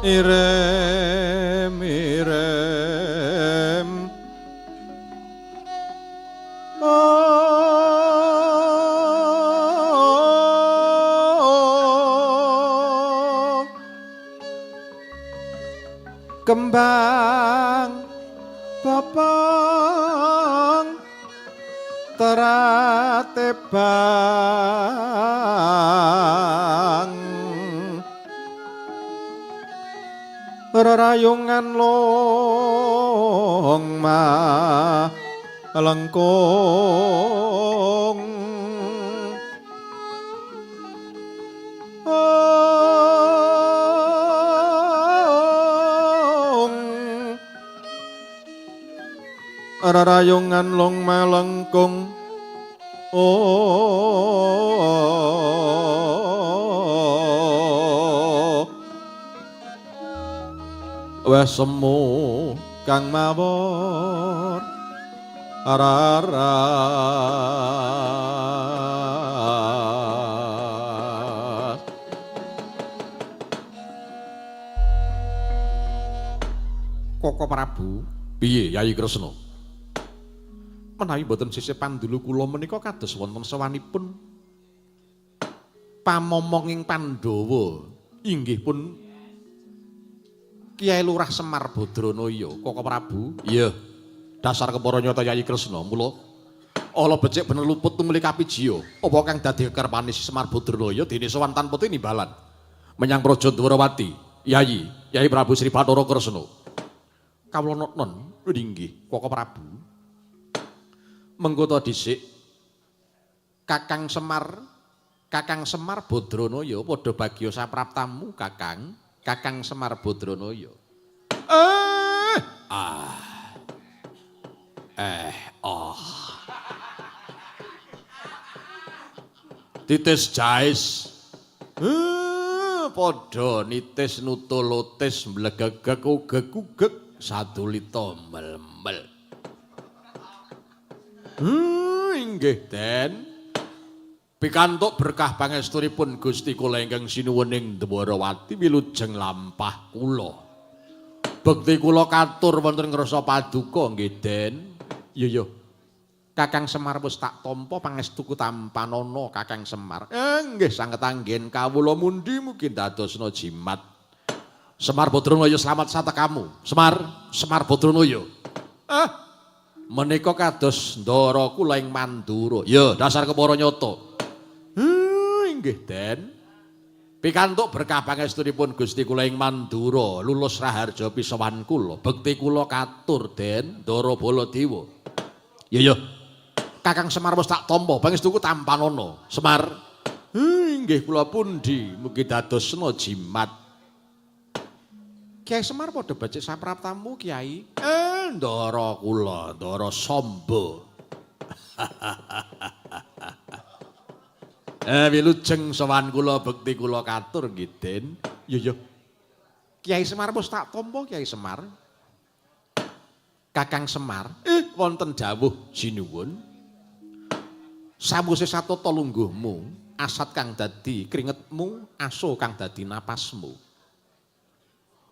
Irem irem oh, kembang bopong teratebang rerayungan long ma lengkung ong rerayungan long ma lengkung oh wes semu kang mawur raras. Koko Prabu, piye Yayi Kresna? Menawi mboten sisih pandulu kula menika kados wonten sewanipun pamomonging Pandhawa inggih pun Kiai Lurah Semar Badranaya, Koko Prabu. Iya. Dasar kepara nyata Yayi Kresna, mula ala becik bener luput tumuli kapijiya. Apa kang dadi kekarepane Semar Badranaya dene sowan tanpa tinimbalan menyang Praja Dwarawati. Yayi, Yayi Prabu Sri Bathara Kresna. Kawula non inggih, Koko Prabu. Mengko ta dhisik Kakang Semar, Kakang Semar Badranaya padha bagya sapraptamu, Kakang. Kakang Semar Badranaya. Eh, ah. Eh, oh. Titis jais. Padha nitis nutulutis mblegegeg ugeg-ugeg sadulita mel-mel. Inggih, Den. Pikantuk berkah pangestunipun Gusti kula ingkang sinuwun ing Dwarawati wilujeng lampah kula. Bekti kula katur wonten ngrasa paduka nggih, Den. Iya iya. Kakang Semar wis tak tampa pangestuku tampanana Kakang Semar. Nggih sanget anggen kawula mundi mugi dadosna jimat. Semar Badranaya slamet satekamu. Semar, Semar Badranaya. Ah, menika kados ndara kula ing Mandura. Ya, dasar kepara nyata. Inggih, Den. Pikantuk berkah pangestunipun Gusti kula ing Mandura, lulus raharja pisowan kula, bekti kula katur, Den, Ndara Baladewa. Ya ya. Kakang Semar wis tak tampa, pangestuku tampanana. Semar. Inggih kula pundi, mugi dadosna jimat. Kiai Semar padha becik sapraptamu, Kiai. Ndara kula, Ndara Samba. Wilujeng sowan kula bekti kula katur nggih, Den. Ya ya. Kiai Semar wis tak tampa, Kiai Semar. Kakang Semar, wonten dawuh sinuwun. Sawuse satata lungguhmu, asat kang dadi kringetmu, aso kang dadi napasmu.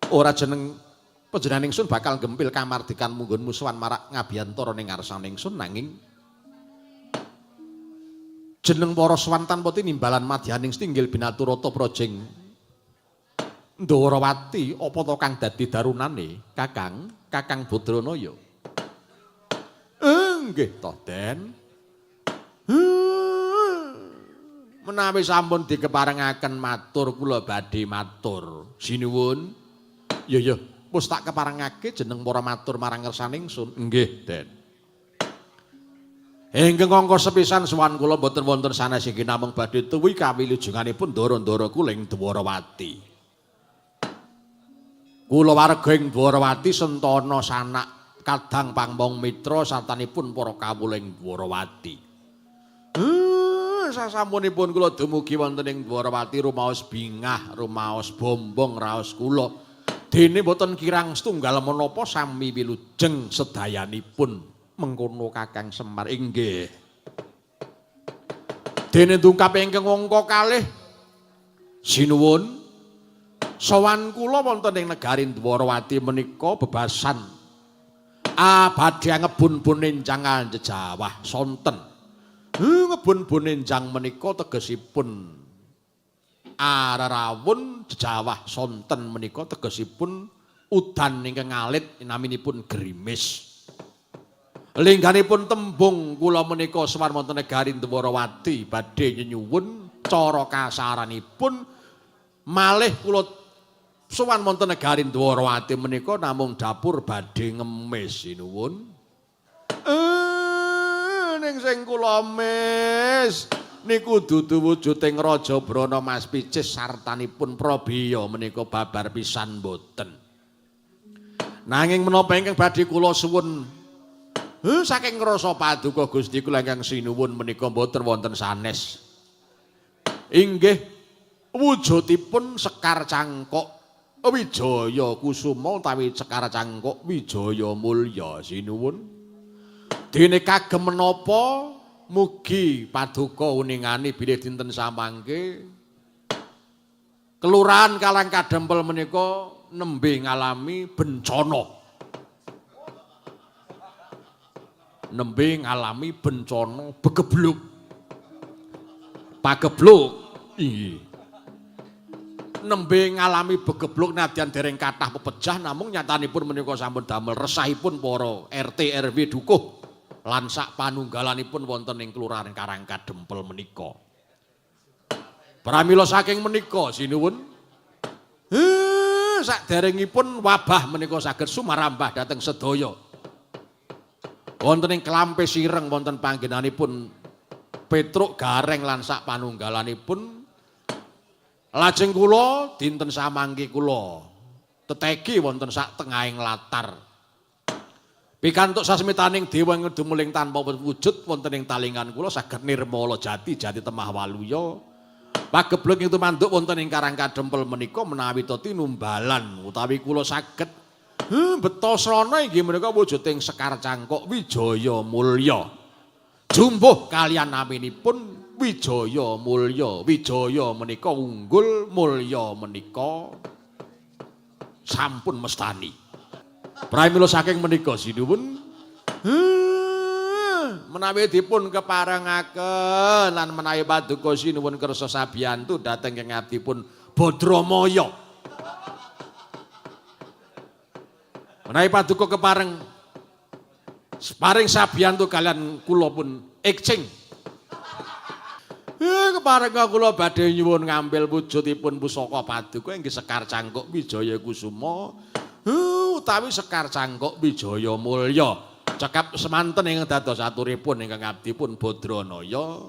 Ora jeneng panjenengan ingsun bakal gempil kamardikan munggonmu sowan marak ngabiyantara ning ngarsane ingsun, nanging jeneng para sowan tanpa tinimbalan madyaning stinggil binaturata prajing Ndharawati apa to kang dadi darunane Kakang, Kakang Badranaya? Nggih to, Den. Menawi sampun dikeparengaken matur kula badhe matur. Sinuwun. Ya ya, wis tak keparengake jeneng para matur marang ngersane ingsun. Nggih, Den. Ingkang angka sepisan sowan kula mboten wonten sanes iki namung badhe tuwi kawilujenganipun ndara-ndara kula ing Dwarawati. Kula warga ing Dwarawati sentana sanak kadang pangmong mitra sartanipun para kawula ing Dwarawati. Sasampunipun kula dumugi wonten ing Dwarawati rumaos bingah, rumaos bombong raos kula. Dene mboten kirang setunggal menapa sami wilujeng sedayanipun. Mengkono Kakang Semar. Inggih. Dene dungkap ingkang angka kalih sinuwun sowan kula wonten ing negari Dwarawati menika bebasan badhe ngebun-bun enjang jejawah sonten. Ngebun-bun enjang menika tegesipun ararawun, jejawah sonten menika tegesipun udan ingkang alit naminipun gerimis. Lingganipun tembung kula menika sowan wonten negari Dwarawati badhe nyenyuwun cara kasaranipun malih kula sowan wonten negari Dwarawati menika namung dapur badhe ngemis sinuwun. Ning sing kula mis niku dudu wujuding Raja Brana Mas Picis sartanipun Prabiya menika babar pisan mboten. Nanging menapa ingkang badhe kula suwun saking ngrasa paduka Gusti kula ingkang sinuwun menika mboten wonten sanes. Inggih wujudipun Sekar Cangkok Wijaya Kusuma utawi Sekar Cangkok Wijaya Mulya sinuwun. Dene kagem menapa mugi paduka uningani bilih dinten samangke Kelurahan Karang Kadempel menika nembe ngalami bencana. Nembe ngalami bencana begebluk. Pagebluk. Inggih. Nembe ngalami begebluk nadyan dereng kathah pepejah namung nyatanipun menika sampun damel resahipun para RT RW dukuh lan sak panunggalanipun wonten ing Kelurahan Karang Kadempel menika. Pramila saking menika sinuwun saderengipun wabah menika saged sumarambah dhateng sedaya. Wonten ing Klampe Sireng wonten panggenanipun Petruk Gareng lan sak panunggalanipun lajeng kula dinten samangke kula tetegi wonten sak tengahing latar. Pikantuk sasmitaning dewa ing dumuling tanpa wujud wonten ing talingan kula saged nirmala jati jati temah waluya. Pagebluk ing tumanduk wonten ing Karang Kadempel menika menawi ta tinumbalan utawi kula saged beto srana inggih menika wujuding Sekar Cangkok Wijaya Mulya. Jumbuh kaliyan naminipun Wijaya Mulya. Wijaya menika unggul, mulya menika sampun mestani. Pramila saking menika sinuwun menawi dipun keparengaken lan menawi paduka sinuwun kersa sabiyantu dhateng ing abdipun Badramaya. Menawi paduka kepareng paring sabiyantu kalian kula pun ikcing. Kepareng kula badhe nyuwun ngambil wujudipun pusaka paduka inggih Sekar Cangkuk Wijaya Kusuma utawi Sekar Cangkuk Wijaya Mulya. Cekap semanten ingkang dados aturipun ingkang abdi pun Badranaya.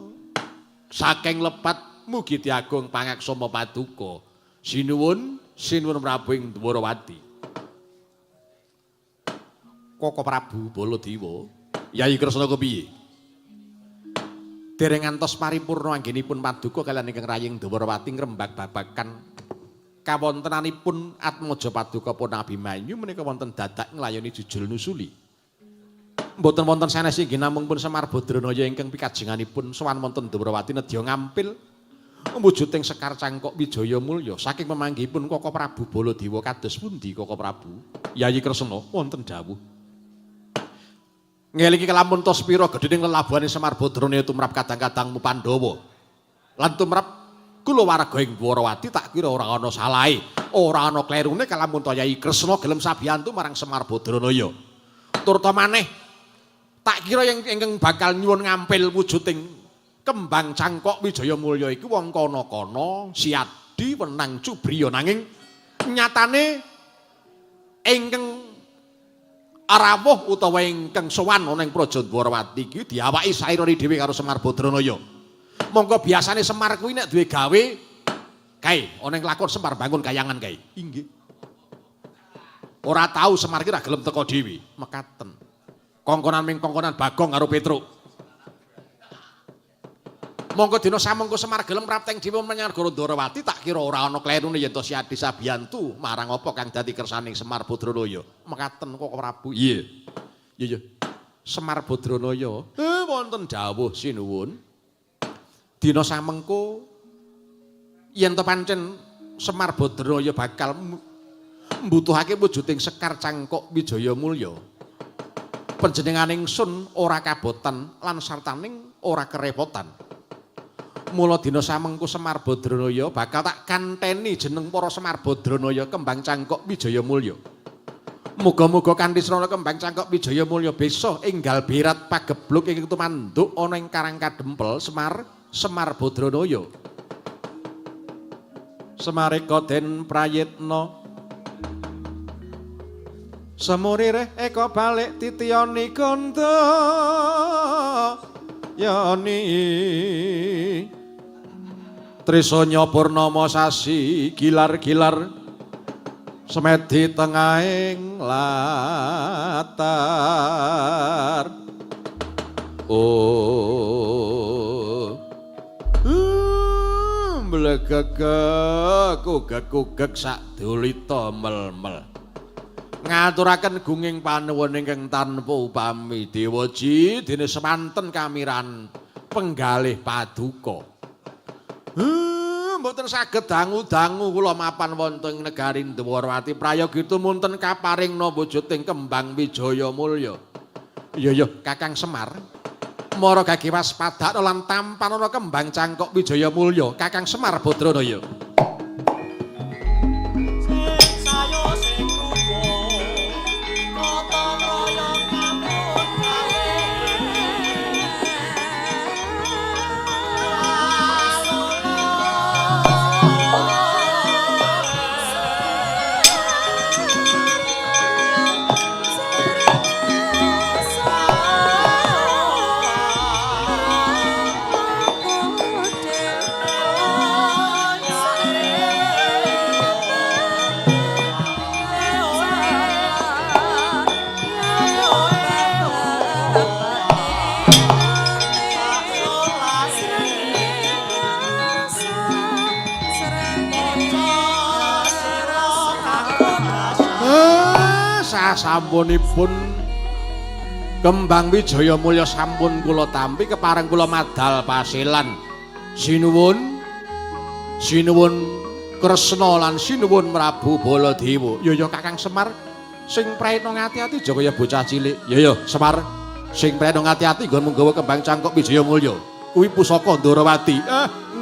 Saking lepat mugi diagung pangaksama paduka. Sinuwun, sinuwun Prabu ing Dwarawati. Koko Prabu Baladewa, Yayi Kresna kepiye? Dereng ngantos paripurna anggenipun paduka kaliyan ingkang raying Dwarawati ngrembak babagan kawontenanipun atmaja paduka pun Abimanyu menika wonten dadak nglayoni jujul nusuli. Mboten wonten sanes inggih namung pun Semar Badranaya ingkang pikajenganipun sowan wonten Dwarawati nedya ngampil wujuding Sekar Cangkok Wijaya Mulya saking pemanggihipun Koko Prabu Baladewa kados pundi Koko Prabu? Yayi Kresna wonten dawuh. Ngelingi kelamun tos pira gedhening lelabuhane Semar Badranaya tumrap kadang-kadangmu Pandhawa. Lan tumrap kulawarga ing Dwarawati tak kira ora ana salahe, ora ana klerune kalamun ta Yayi Kresna gelem sabiyantu marang Semar Badranaya. Turta maneh tak kira ingkang bakal nyuwun ngampil wujuding kembang cangkok Wijaya Mulya iku wong kono-kono Siadi wenang Cubriya nanging nyatane ingkang rawuh utawa ingkang sowan ana ing Praja Dwarawati iki diawaki sairane dhewe karo Semar Badranaya. Monggo biasane Semar kuwi nek duwe gawe kae ana ing lakon Semar bangun kayangan kae. Inggih. Ora tau Semar ki ra gelem teka dhewe. Mekaten. Kongkonan ming kongkonan Bagong karo Petruk. Monggo dina samengko Semar gelem prapteng dhewe menyang negara Dwarawati tak kira ora ana klerune yen to Siadi sabiyantu marang apa kang dadi kersaning Semar Badranaya. Mekaten kok Prabu. Iya. Iya iya. Semar Badranaya. Wonten dawuh sinuwun. Dina samengko yen to pancen Semar Badranaya bakal mbutuhake wujuding Sekar Cangkok Wijaya Mulya. Panjenenganing sun ora kabotan lan sartaning ora kerepotan. Mula dina samengko Semar Badranaya bakal tak kanteni jeneng para Semar Badranaya kembang cangkok Wijaya Mulya. Muga-muga kanthi srana kembang cangkok Wijaya Mulya bisa enggal berat pagebluk ing tumanduk ana ing Karang Kadempel Semar Semar Badranaya. Semareka den prayitna Semurireh eka balik titiyani ganda yani Trisanya purnama sasi gilar-gilar semedi tengahing latar. Oh, mblegegeg kugek-kugek sak dulita mel-mel. Ngaturaken gunging panuwun ingkang tanpa upami Dewaji dene semanten kamiran penggalih paduka. Mboten saged dangu-dangu kula mapan wonten ing negari Dwarawati prayogi tumunten kaparingna wujuding kembang Wijaya Mulya. Iya iya Kakang Semar. Mara gage waspadakna lan tampanana kembang cangkok Wijaya Mulya Kakang Semar Badranaya. Sasampunipun kembang Wijaya Mulya sampun kula tampi kepareng kula madal pasilan. Sinuwun, sinuwun Kresna lan sinuwun Prabu Baladewa. Ya ya Kakang Semar sing praetna ngati-ati aja kaya bocah cilik. Ya ya Semar sing praetna ngati-ati nggonmu nggawa kembang cangkok Wijaya Mulya. Kuwi pusaka Ndorowati.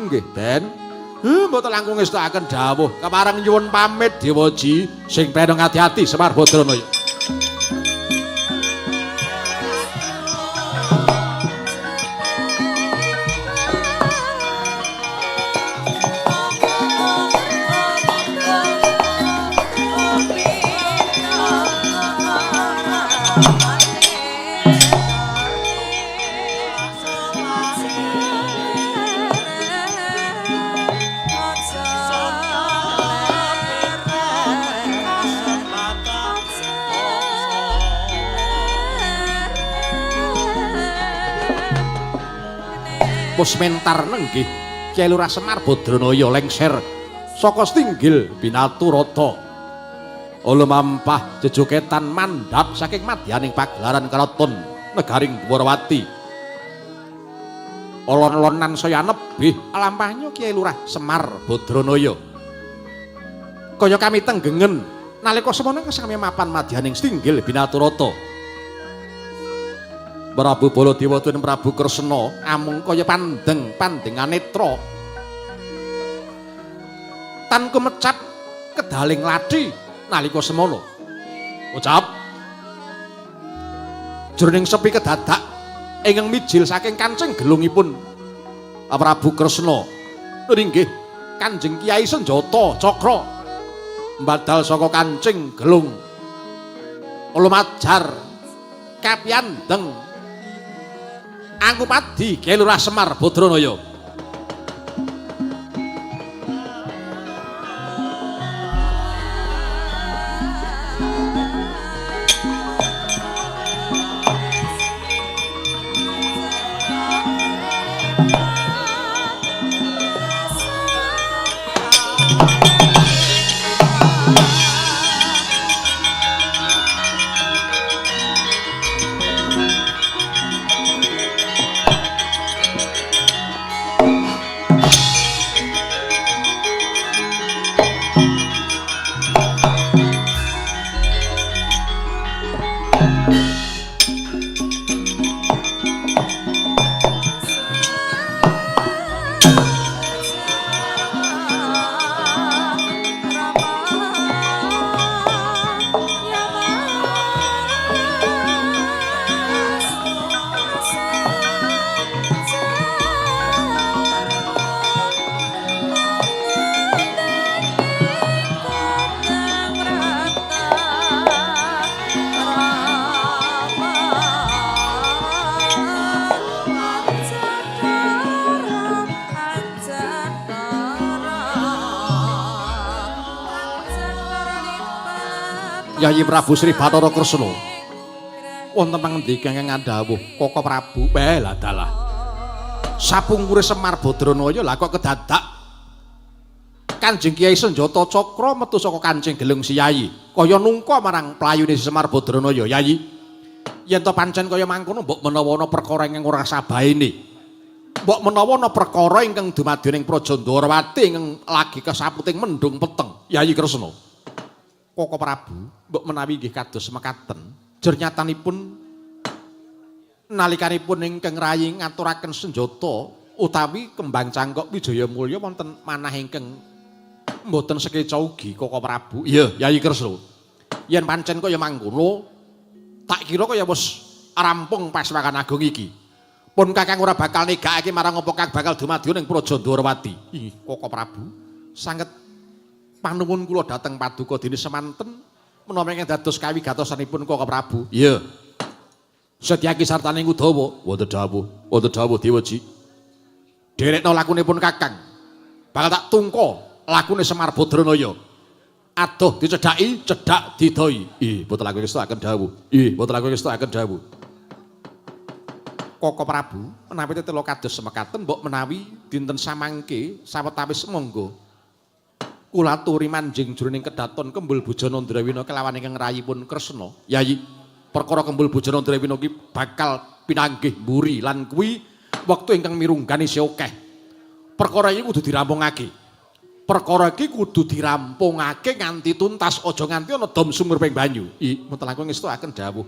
Nggih, Den. Mboten langkung ngestakaken dawuh. Kepareng nyuwun pamit Dewaji sing praetna ngati-ati Semar Badranaya. Pusmentar nenggih Kyai Lurah Semar Badranaya lengser saka stinggil binaturata. Lumampah jejogetan mandhap saking madyaning pagelaran karaton negaring Dwarawati. Alon-alonan saya nebih lampahnya Kyai Lurah Semar Badranaya. Kaya kami tenggengen nalika semono sami mapan madyaning stinggil binaturata. Prabu Baladewa tuwin Prabu Kresna amung kaya pandeng pandengan netra. Tan kumecap kedaling lathi nalika semono. Ucap jroning sepi kedadak ingkang mijil saking kancing gelungipun Prabu Kresna. Inggih Kanjeng Kyai Senjata Cakra mbadal saka kancing gelung lumajar kapyandeng angupadi Kyai Lurah Semar Badranaya. Yayi Prabu Sri Bathara Kresna wonten pangendika ingkang ngandhawuh Koko Prabu. Lah dalah sapungkure Semar Badranaya lah kok kedadak Kanjeng Kyai Senjata Cakra metu saka kancing gelung si Yayi kaya nungka marang playune Semar Badranaya. Yayi yen to pancen kaya mangkono mbok menawa ana perkara ingkang ora sabaene, mbok menawa ana perkara ingkang dumadi ning Praja Ndwarawati ingkang lagi kesaputing mendung peteng. Yayi Kresna, Koko Prabu, mbok menawi nggih kados mekaten, jer nyatanipun nalikanipun ingkang rayi ngaturaken senjata utawi kembang cangkok Wijaya Mulya wonten manah ingkang mboten sekeca ugi Koko Prabu. Iya, Yayi Kresna. Yen pancen kaya mangkono, tak kira kaya wis rampung pasewakan agung iki. Pun Kakang ora bakal negakake marang apa kang bakal dumadi ning Praja Ndwarawati. Ih, Koko Prabu, sanget panuwun kula dhateng paduka dene semanten menapa ingkang dados kawigatosanipun Koko Prabu. Iya. Setyaki sartane Udawa, wonten dawuh, wonten dawuh Dewaji. Derekno lakunipun Kakang. Bakal tak tungka lakune Semar Badranaya. Adoh dicedhaki, cedhak didoi. Ih, mboten langkung ngestakaken dawuh. Ih, mboten langkung ngestakaken dawuh. Koko Prabu, menawi tetela kados semekaten mbok menawi dinten samangke sawetawis monggo kula aturi manjing jroning kedaton Kembul Bujana Ndrawina kelawan ingkang rayipun Kresna. Yayi, perkara Kembul Bujana Ndrawina ki bakal pinanggih mburi lan kuwi wektu ingkang mirunggan isih akeh. Perkara iki kudu dirampungake. Perkara iki kudu dirampungake nganti tuntas, aja nganti ana dom sumur ping banyu. I, mboten langkung ngestukaken dawuh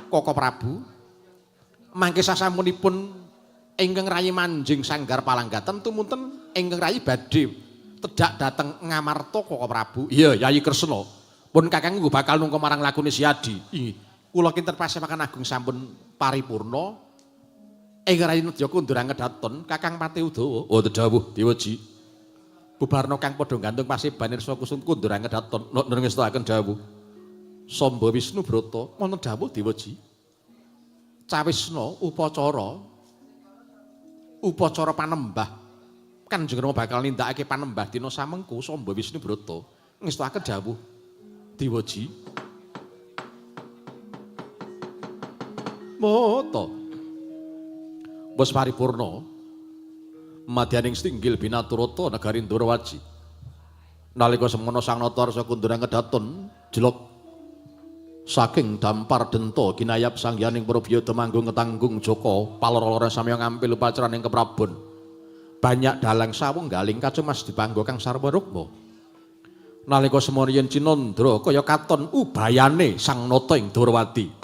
Koko Prabu. Mangke sasampunipun ingkang rayi manjing sanggar palanggatan tumunten ingkang rayi badhe tedhak dhateng Ngamarta Koko Prabu. Iya, Yayi Kresna. Pun Kakang nggo bakal nungka marang lakune Siadi. Inggih. Kula kinten pasewakan agung sampun paripurna. Ingkang rayi nedya kundurang kedaton Kakang Patih Udawa. Wonten dawuh Dewaji. Bubarna kang padha gantung paseban irsa kusum kundurang kedaton. Nur ngestakaken dawuh. Samba Wisnu Brata wonten dawuh Dewaji. Cawisna upacara upacara panembah. Kanjeng Rama bakal nindakake panembah dina samengku Samba Wisnu Brata ngestuaken dawuh Dewaji. Mata wis paripurna madyaning stinggil binaturata negari Ndorowati. Nalika semono Sang Nata Arsa kundurang kedaton jelok saking dampar denta ginayap sangyaning Prabyada manggung ketanggung Jaka palora-lora samya ngampil upacaraning keprabon. Banyak dalang sawung galing kacumas dipanggo kang sarwa rukma. Nalika semono yen cinandra kaya katon ubayane Sang Nata ing Ndorowati.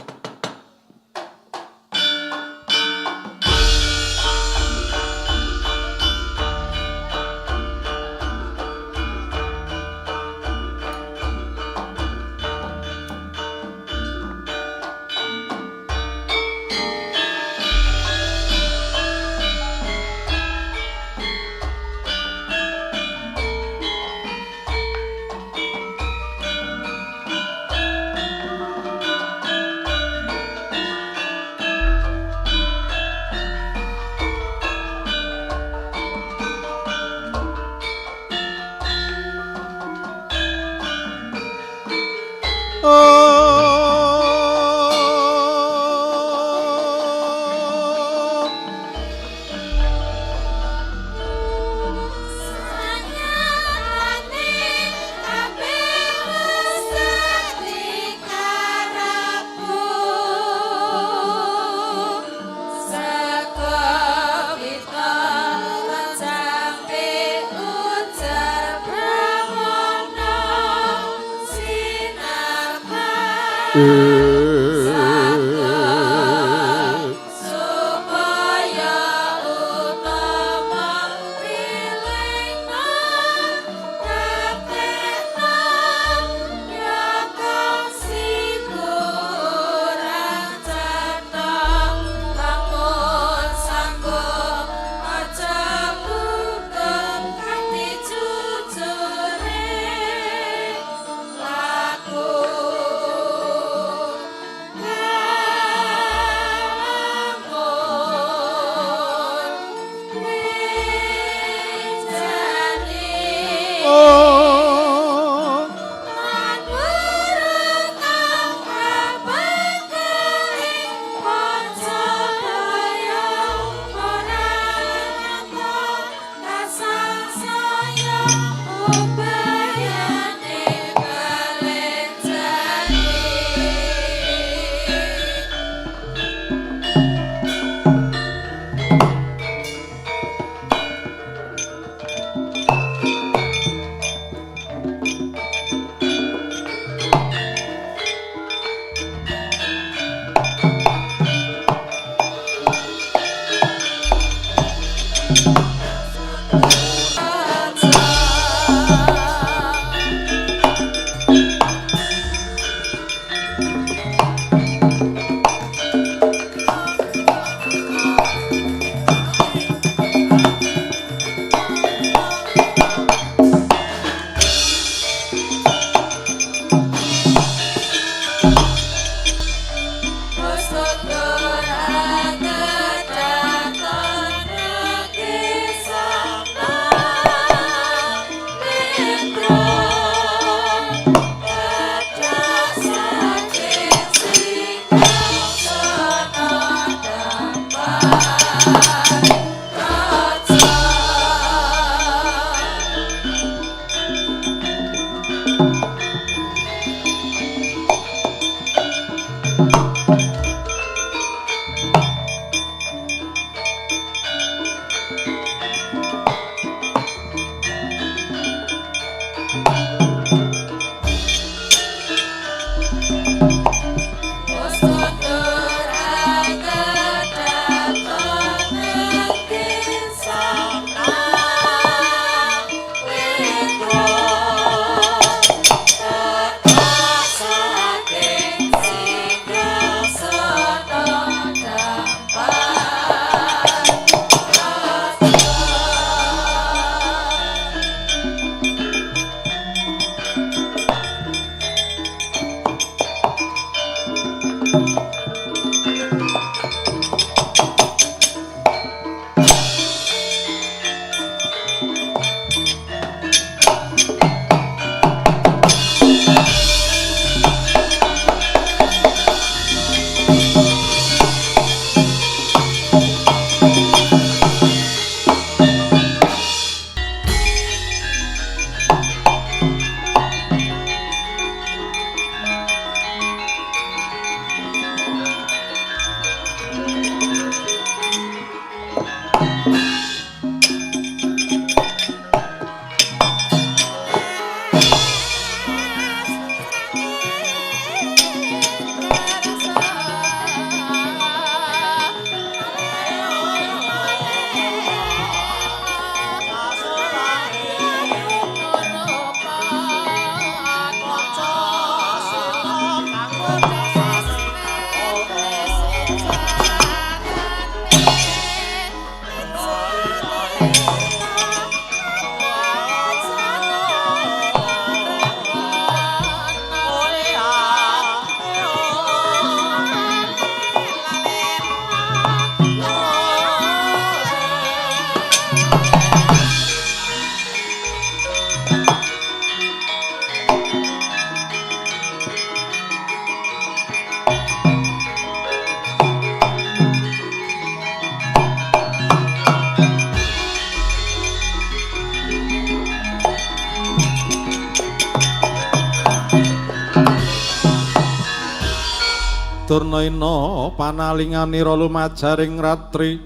Durna ina panalinganira lumajaring ratri.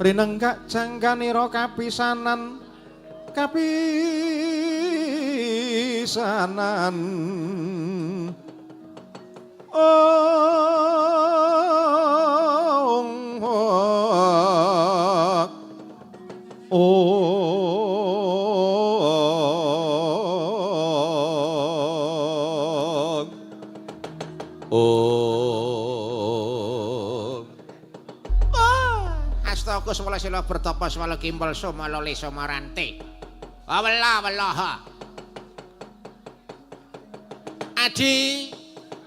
Rinenggak jangkanira kapisanan kapisanan. Ong ong. Ong. Astaka swala sila bertapa swala kimpel sumala lesa marante. Wela welaha. Adi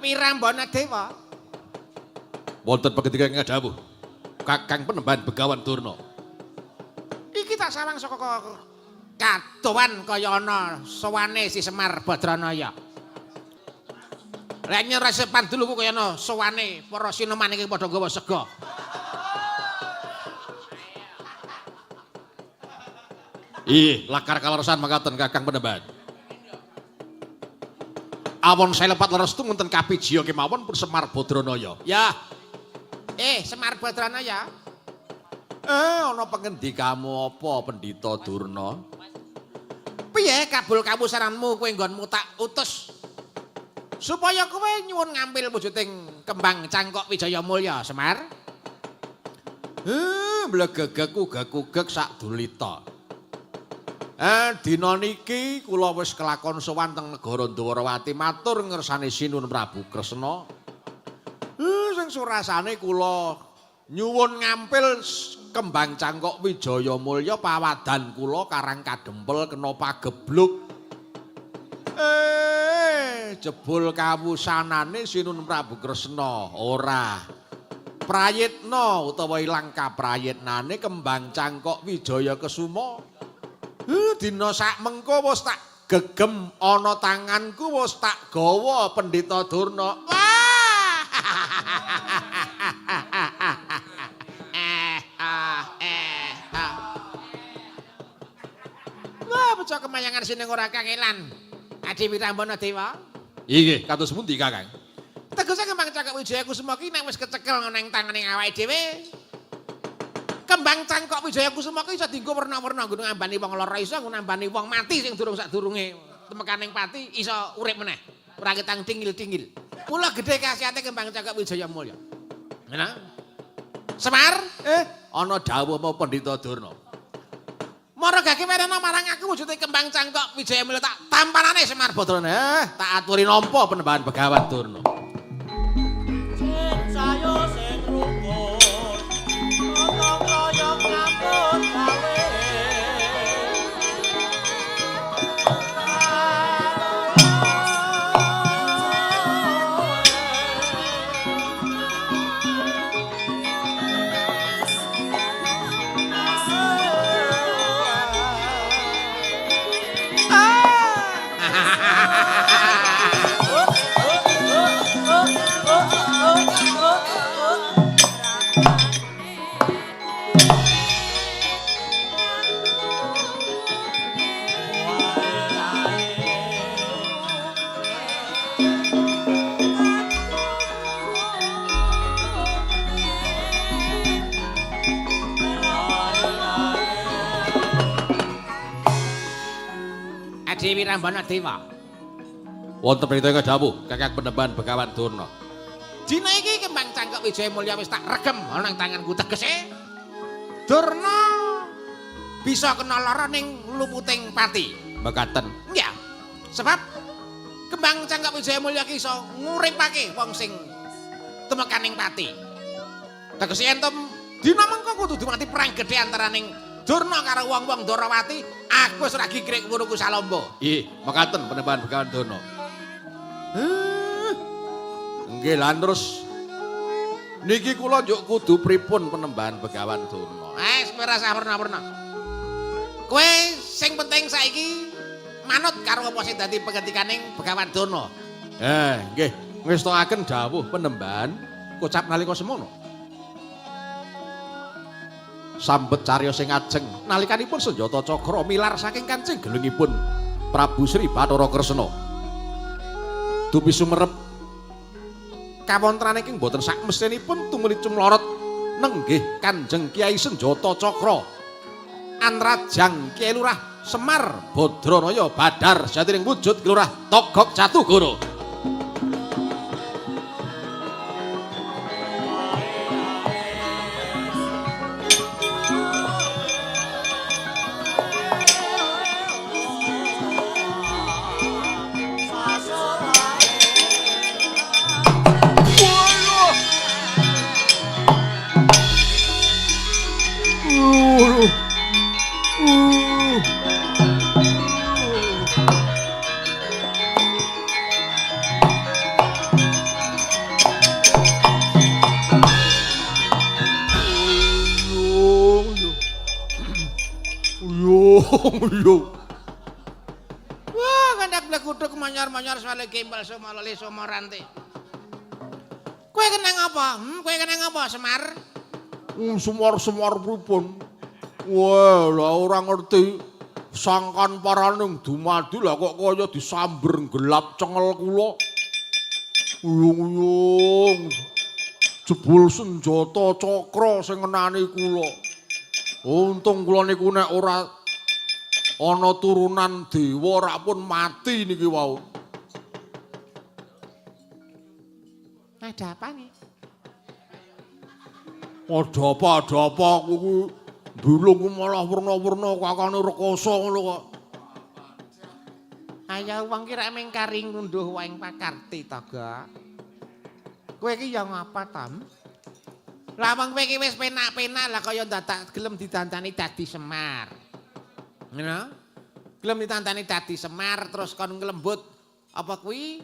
Wirambana Dewa. Wonten paketika ingkang dawuh Kakang Penemban Begawan Durna. Iki tak sawang saka kadowan kaya ana sowane si Semar Badranaya. Lek nyerese panduluku kaya ana sowane para sineman iki padha nggawa sega. Ih, lakar kaleresan makaten Kakang Penemban. Awon selepat leres tumunten kapijiya kemawon pun Semar Badranaya. Ya. Semar Badranaya. Ana pengendikamu apa Pendhita Durna? Piye kabul kawusaranmu kowe nggonmu tak utus supaya kowe nyuwun ngampil wujuding kembang cangkok Wijaya Mulya, Semar? Blegegek ugek-ugek sak dulita. Dina niki kula wis kelakon sowan teng negara Dwarawati matur ngersane Sinuwun Prabu Kresna. Sing surasane kula nyuwun ngampil kembang cangkok Wijaya Mulya pawadan kula karang kadempel kena pagebluk. Jebul kawusanane Sinuwun Prabu Kresna ora prayitna utawa ilang kaprayitnane kembang cangkok Wijaya Kesuma. Dina sak mengko wis tak gegem ana tanganku wis tak gawa Pendhita Durna. Wah. Wah, pecah kemayangan sing ora kangelan. Adi Wirambana Dewa. Inggih, kados pundi Kakang? Tegese kembang cangkok Wijaya Kusuma ki nek wis kecekel nang tangane awake dhewe. Kembang cangkok Wijaya Kusuma ki iso dienggo werna-werna nggo ngambani wong lara iso, nggo nambani wong mati sing durung sadurunge temekaning pati iso urip meneh. Ora ketang dingil-dingil. Mula gedhe khasiate kembang cangkok Wijaya Mulya. Ngono. Semar, Ana dawuh apa Pendhita Durna? Mara gage werena marang aku wujude kembang cangkok Wijaya Mulya tak tampanane Semar Badrana. Tak aturi nampa Penemban Begawan Durna. Sing sayo sing rukun, gotong royong nyambut gawe. Adi Wirambana Dewa. Wonten pendhita ingkang dawuh Kakang Penemban Begawan Durna. Dina iki kembang cangkok Wijaya Mulya wis tak regem ana nang tanganku tegese. Durna bisa kena lara ning luputing pati. Mekaten. Iya. Sebab kembang cangkok Wijaya Mulya ki iso nguripake wong sing temekaning pati. Tegese enten dina mengko kudu dumati perang gedhe antaraning Durna karo wong-wong Dwarawati, aku wis ora gigrik wuruku Salamba. Nggih, mekaten Penemban Begawan Durna. Nggih, lan terus niki kula njuk kudu pripun Penemban Begawan Durna? Wis kowe ora usah werna-werna. Kowe sing penting saiki manut karo apa sing dadi pengendikaning Begawan Durna. Nggih, ngestokaken dawuh Penemban kocap nalika semono. Sambet cariyos sing ajeng nalikanipun senjata cakra milar saking kancing gelungipun Prabu Sri Bathara Kresna. Dupi sumerep Kawontenane iki mboten sakmestinipun tumuli cumlorot nenggih Kanjeng Kyai Senjata Cakra. Anrajang Kyai Lurah Semar Badranaya Badar sejatining wujud Ki Lurah Togog Catugoro. Wah, kandak blekuduk manyar-manyar soale gembal somalole somorante. Kowe kenang apa? Kowe kenang apa, Semar? Semar-semar pripun? Wah, lah ora ngerti sangkan paraning dumadi lah kok kaya disamber gelap cengel kula. Uyung-uyung. Jebul senjata cakra sing ngenani kula. Untung kula niku nek ora ana turunan dewa rak pun mati niki wau. Ada apa nih? Ada apa aku ku bilung ku malah werna-werna kakane rekoso ngono kok. Ayo wong ki rek mung kari ngunduh wae ing pakarti to, Gak. Kowe iki ya ngapa, Tam? Lah wong kowe iki wis penak-penak lah kaya dadak gelem didandani dadi Semar. Ngono? Gelem ditandani dadi Semar terus kon nglembut apa kuwi?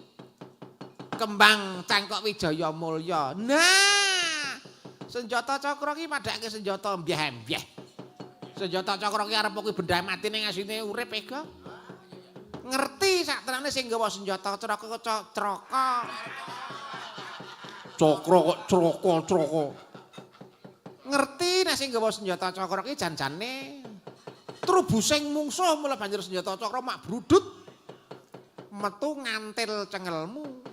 Kembang Cangkok Wijaya Mulya. Nah, senjata cakra ki padhake senjata mbyeh-mbyeh. Senjata cakra ki arep kuwi benda mati ning asline urip e, Gak. Ngerti sak tenane sing nggawa senjata craka craka. Cakra kok craka-craka. Ngerti nek sing nggawa senjata cakra ki jan-jane trubusing mungsuh mula banjur senjata cakra mak brudut metu ngantil cengelmu.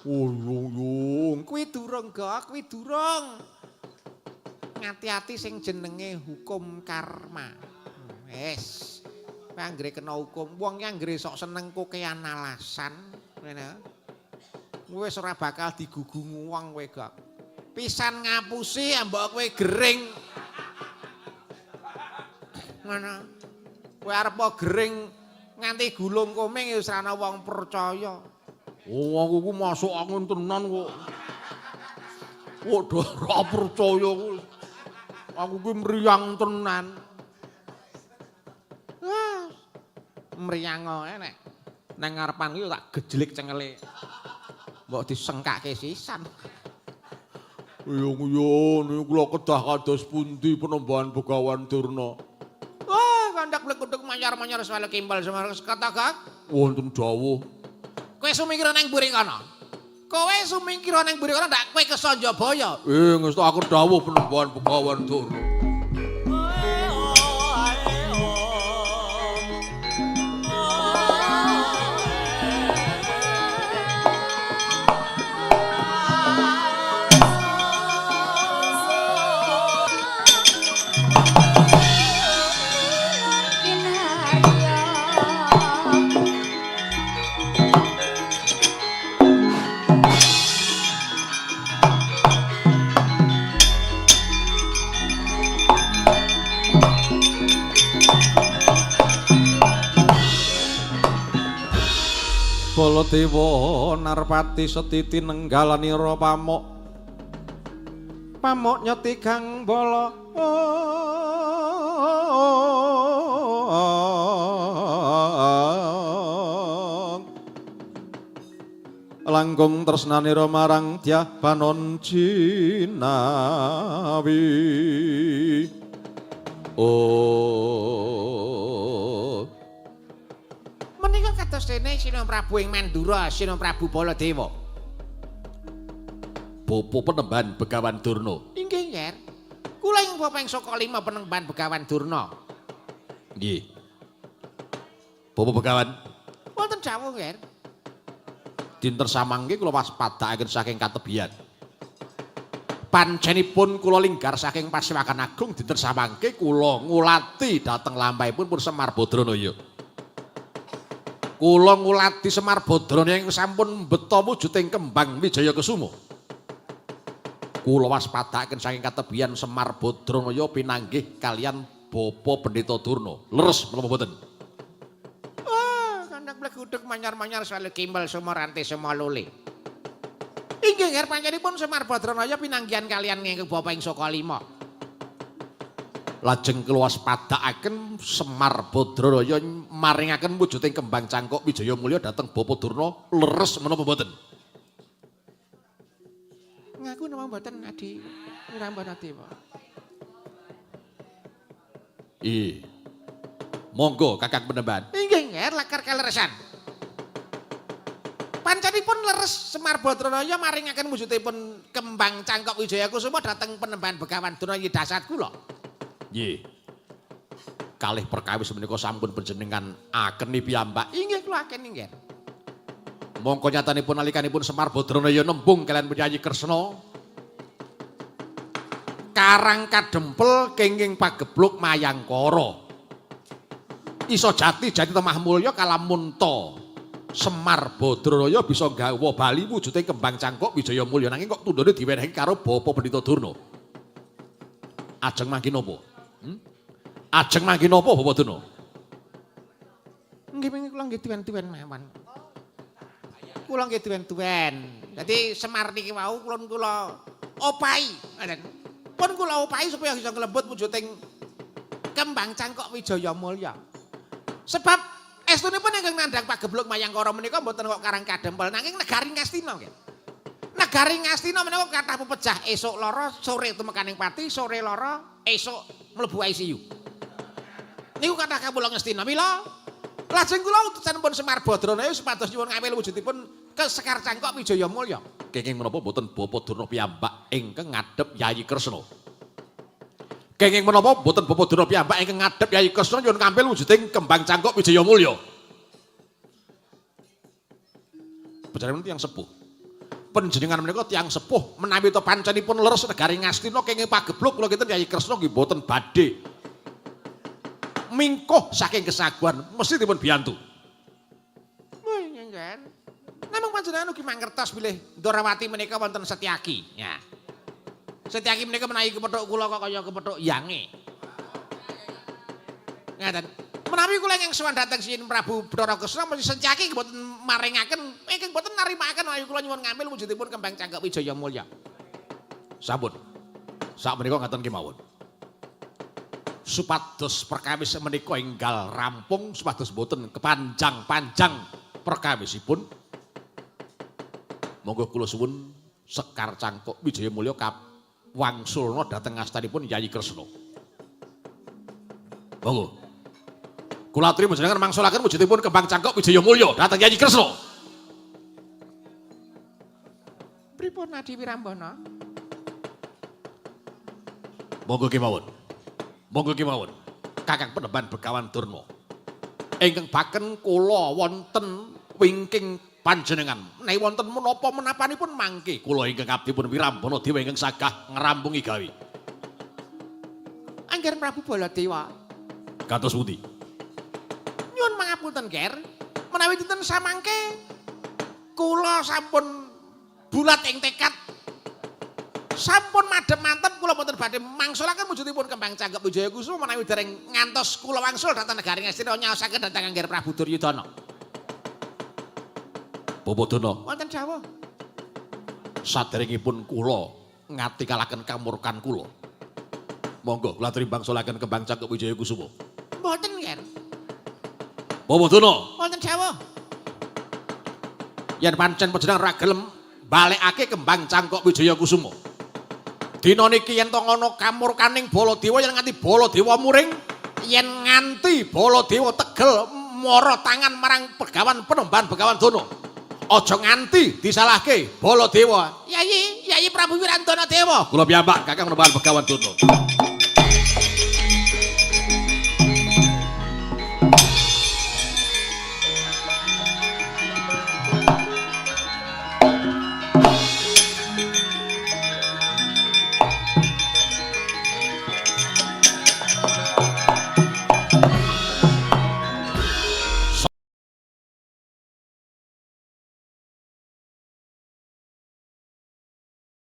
Uyung-uyung. Kuwi durung, Gak, kuwi durung. Ngati-ati sing jenenge hukum karma. Wis. Kowe anggere kena hukum, wong ki anggere sok seneng kokean alasan, ngene. Wis ora bakal digugungu wong kowe, Gak. Pisan ngapusi ambok kowe gering. Ngono. Kowe arep gering nganti gulung koming ya wis ora ana wong percaya. Oh, aku ku masuk angin tenan kok. Kok ora percaya ku. Aku ku mriyang tenan. Wah. Mriyang ae nek nang ngarepan kuwi tak gejlik cengele. Mbok disengkake sisan. Uyung-uyung niku kula kedah kados pundi penembahan Begawan Durna. Wah, kandak blekuduk manyar-manyar swale kimbal semar kata Gak. Wonten dawuh. Kowe sumingkira nang mburi kono. Kowe sumingkira nang mburi kono ndak kowe kesanjabaya. Ngestokaken dawuh penembahan Begawan Durna. Baladewa Narpati setiti nenggalanira pamuk. Pamuk nyeti kang bala. Langkung tresnanira marang Dyah Banon Jinawi. Oh. Menika kados dene Sina Prabu ing Mandura, Sina Prabu Baladewa. Bapa penembahan Begawan Durna. Inggih, Yer. Kula ing bapa ing saka lima penembahan Begawan Durna. Nggih. Bapa Begawan, Wonten dawuh, Yer. Dinten samangke kula waspadakaken saking katebian. Pancenipun kula linggar saking Pasewakan Agung dinten samangke kula ngulati dhateng lampahipun pun Semar Badranaya. Kula ngulati Semar Badranaya ingkang sampun mbeta wujuding kembang Wijaya Kesuma. Kula waspadakaken saking katebian Semar Badranaya pinanggih kalian Bapa Pendeta Durna. Leres menapa mboten? Wah, kandhak blegudeg manyar-manyar sale kimbel sumorante sumalule. Inggih nger panjenenganipun Semar Badranaya pinanggihan kalian ingkang bapa ing Saka Lima. Lajeng kula waspadakaken Semar Badranaya maringaken wujuding kembang cangkok Wijaya Mulya dhateng Bapa Durna. Leres menapa mboten? Ngaku napa mboten Adi Wirambana Dewa? Iya. Monggo Kakang Penemban. Inggih nger lakar kaleresan. Pancenipun leres Semar Badranaya maringaken wujudipun kembang cangkok Wijaya Kusuma dhateng Penemban Begawan Durna dasat kula. Nggih. Kalih perkawis menika sampun panjenengan akeni piyambak. Inggih kula akeni nggih. Mongko nyatanipun nalikanipun Semar Badranaya nembung kalian Penyanyi Kresna karang kadempel kenging pagebluk Mayangkara. Iso jati jati temah mulya kalamunta Semar Badranaya bisa gawa bali wujude kembang cangkok Wijaya Mulya nanging kok tundhone diwenehi karo Bapa Pendhita Durna. Ajeng mangke napa? Ajeng mangke napa Bapak Durna? Nggih wingi kula nggih tuwen-tuwen mawon. Kula nggih tuwen-tuwen. Dadi Semar niki wau kula kula opahi, ngoten. Pun kula opahi supaya bisa nglembut wujuding kembang cangkok Wijaya Mulya. Sebab estunipun ingkang nandhang pagebluk Mayangkara menika mboten kok karang kadempel nanging negari Ngastina nggih. Negari Ngastina menika kathah pepejah esuk lara, sore tumekaning pati, sore lara, esuk mlebu ICU. Niku kathah kawula Ngastina. Mila lajeng kula utusanipun Semar Badranaya supados nyuwun ngambil wujudipun ke Sekar Cangkok Wijaya Mulya. Kenging menapa mboten Bapa Durna piyambak ingkang ngadhep Yayi Kresna? Kenging menapa mboten Bapa Durna piyambak ingkang ngadhep Yayi Kresna nyuwun ngambil wujuding kembang cangkok Wijaya Mulya? Panjenengan tiyang sepuh. Panjenengan menika tiyang sepuh menawi to pancenipun leres negari Ngastina kenging pagebluk kula kinten Yayi Kresna nggih mboten badhe mingkuh saking kesaguhan mesti dipun biyantu. Nggih. Namung panjenengan ugi mangertos bilih Ndrawati menika wonten Setyaki. Ya. Setyaki menika menawi kepethuk kula kok kaya kepethuk yange. Ngaten. Menawi kula ingkang sowan dhateng Sin Prabu Bathara Kresna mesti Setyaki mboten maringaken ingkang mboten narimakaken menawi kula nyuwun ngambil wujudipun kembang cangkok Wijaya Mulya. Sampun. Sakmenika ngaten kemawon. Supados perkawis menika enggal rampung supados mboten kepanjang-panjang perkawisipun. Monggo kula suwun Sekar Cangkok Wijaya Mulya kawangsulna dhateng astanipun Yayi Kresna. Monggo. Kula aturi panjenengan mangsulaken wujudipun kembang cangkok Wijaya Mulya dhateng Yayi Kresna. Pripun Adi Wirambana? Monggo kemawon. Monggo kemawon. Kakang Penemban Begawan Durna. Ingkang baken kula wonten wingking panjenengan. Menawi wonten menapa menapanipun mangke kula ingkang abdi pun Wirambana Dewa ingkang sagah ngrampungi gawe. Angger Prabu Baladewa. Kados pundi? Nyuwun pangapunten, Ger. Menawi dinten samangke kula sampun bulat ing tekad. Sampun madhep mantep kula mboten badhe mangsulaken wujudipun kembang cangkok Wijaya Kusuma menawi dereng ngantos kula wangsul dhateng negari Ngastina nyaosaken dhateng Angger Prabu Duryudana. Bapak Durna. Wonten dawuh. Saderengipun kula ngatikalaken kamurkan kula. Monggo kula aturi mangsulaken kembang cangkok Wijaya Kusuma. Mboten, Ger. Bapak Durna. Wonten dawuh. Yen pancen panjenengan ra gelem balekake kembang cangkok Wijaya Kusuma. Dina niki yen to ana kamurkaning Baladewa yen nganti Baladewa muring, yen nganti Baladewa tegel mara tangan marang Begawan Penemban Begawan Durna. Aja nganti disalahke Baladewa. Yayi, Yayi Prabu Wirandana Dewa. Kula piyambak Kakang Penemban Begawan Durna.